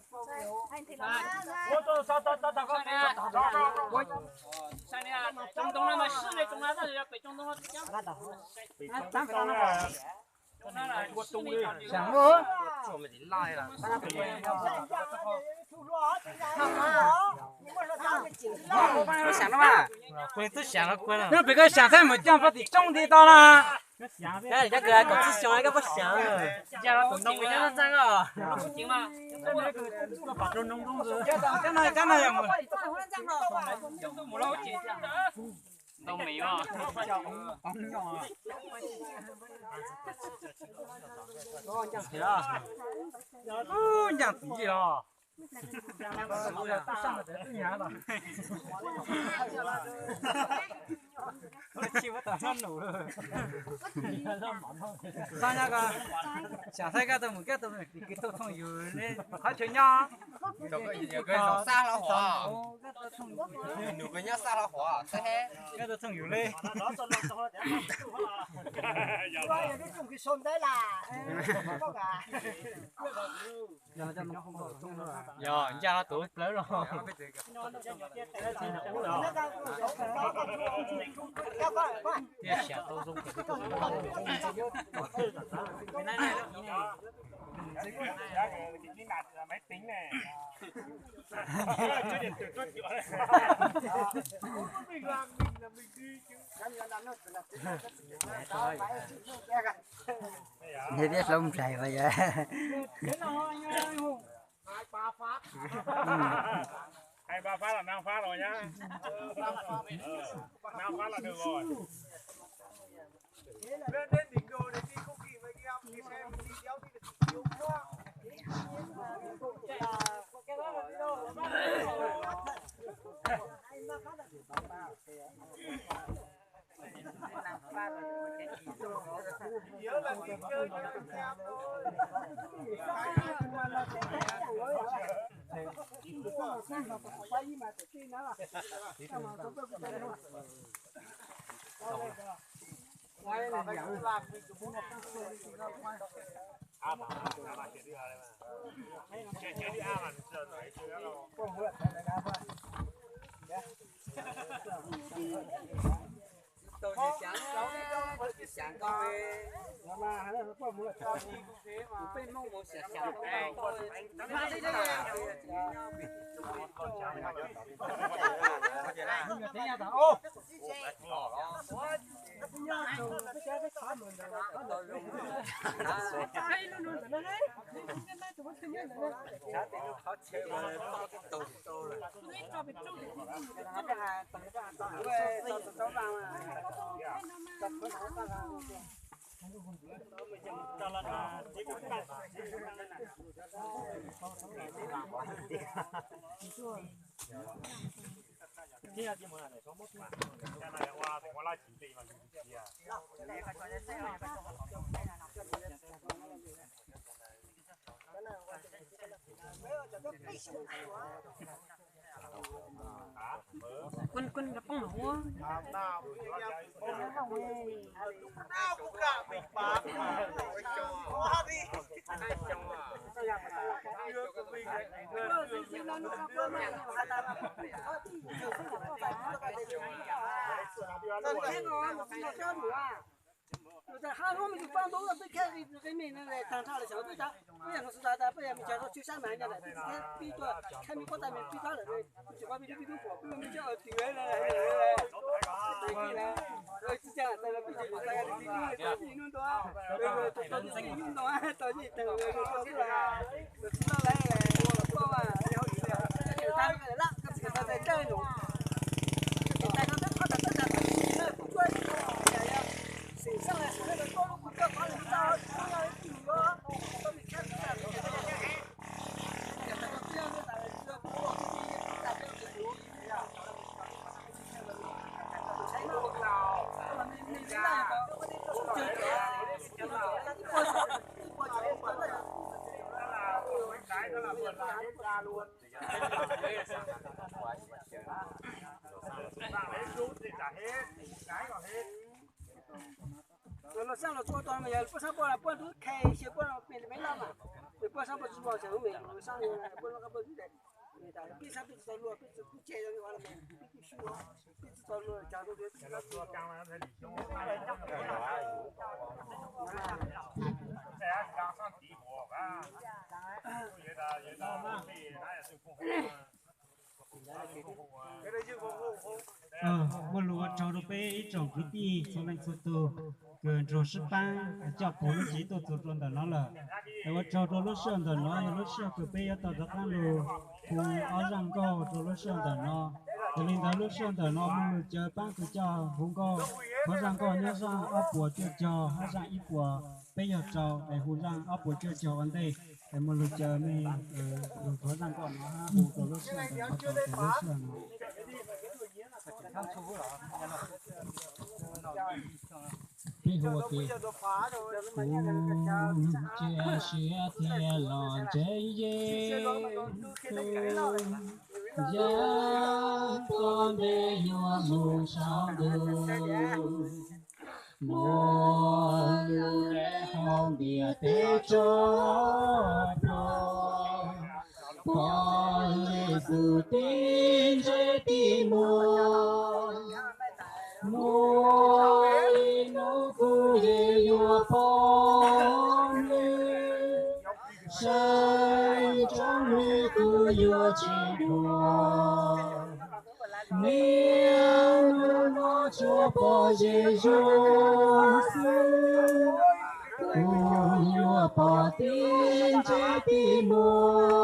Peb koj xyav thaij mus coj pab tim roob nti tau na. Cov kws kaum tsib xyoo koj puas xyav? Ntsia rau tus ntoo nyob ntxeeb os. Cov no, cov no yog mus. Ntoo me os. Ncaaj txiv os. Xav thaij koj tau mus koj tau kws tau thooj yus li qhov chaw nyob. Nws nyob sab hlau huav, nws nyob sab hlau huav, koj tau thooj yus li. Yog ncaj no tus plawv los. Tiaj xyav tau zoo. Thiab hlob nplaig mas yog. Hai ba phát là năm phát rồi nhá. Năm phát là được rồi. Lên, lên đỉnh đồi để đi không kịp với kia, cái xe mình đi kéo đi được nhiều quá. Kun kun ka poob hauv. Tus tas hab hnub me tus paj ntuj twb khab qi me no tas nrho los xyov twb tas peb yog mus xyov tas peb yog me cov rau tshwj sab mas nyob ntawm peb tuaj khab me pob tais me pib tab lawm, tsis paub peb pib tub pom peb me cov twg tsis cas tas peb tsis tas peb tsis hnub ntua, tau hnub ntua tau tsis tau tsis tau lawm, ua los tuaj mas yog hauj lwm li, tas tas tas tas no. Los sab los txhua tus mas yog puab sab puab los puab ntub khe xyov puab los pem me laj mas. Muaj lus ua tsaug rau peb ib tsoom kwv tij txhua leej txhua tus kws nrug sib paab coj puv lub tsev tuaj txug rua ntawm no lawm. Es ua tsaug rua lub sij hawm ntawm no, yog lub sij hawm kws peb yuav tau rov qaab lug hu ob zaaj nkauj rua lub sij hawm ntawm no. Yog li ntawd lub sij hawm ntawm no moog lug caw paab kws coj hu nkauj, qhov zaaj nkauj nyob zaaj ob puas cuaj caug hab zaaj ib puas peb caug rau, es hu zaaj ob puas cuaj caug ua ntej, es moog lug caw mej lug qhov zaaj nkauj no hab hu rua lub sij hawm ntawm no, rua lub sij hawm no. Peb hu ua ke. Kuv cia siab thiab los ntseeg Yexus, yav tom ntej yuav moog tsaus ntuj, muaj lub ntiaj teb tso plhuav, pom Yexus tib ntsej tib muag. Muaj ib hnub kuv yeej yuav pom nws, saib tsob nws kuv yuav tsis dua. Niaj hnub no tsuas pom Yexus xwb, kuv yuav pom tib ntsej tib muag.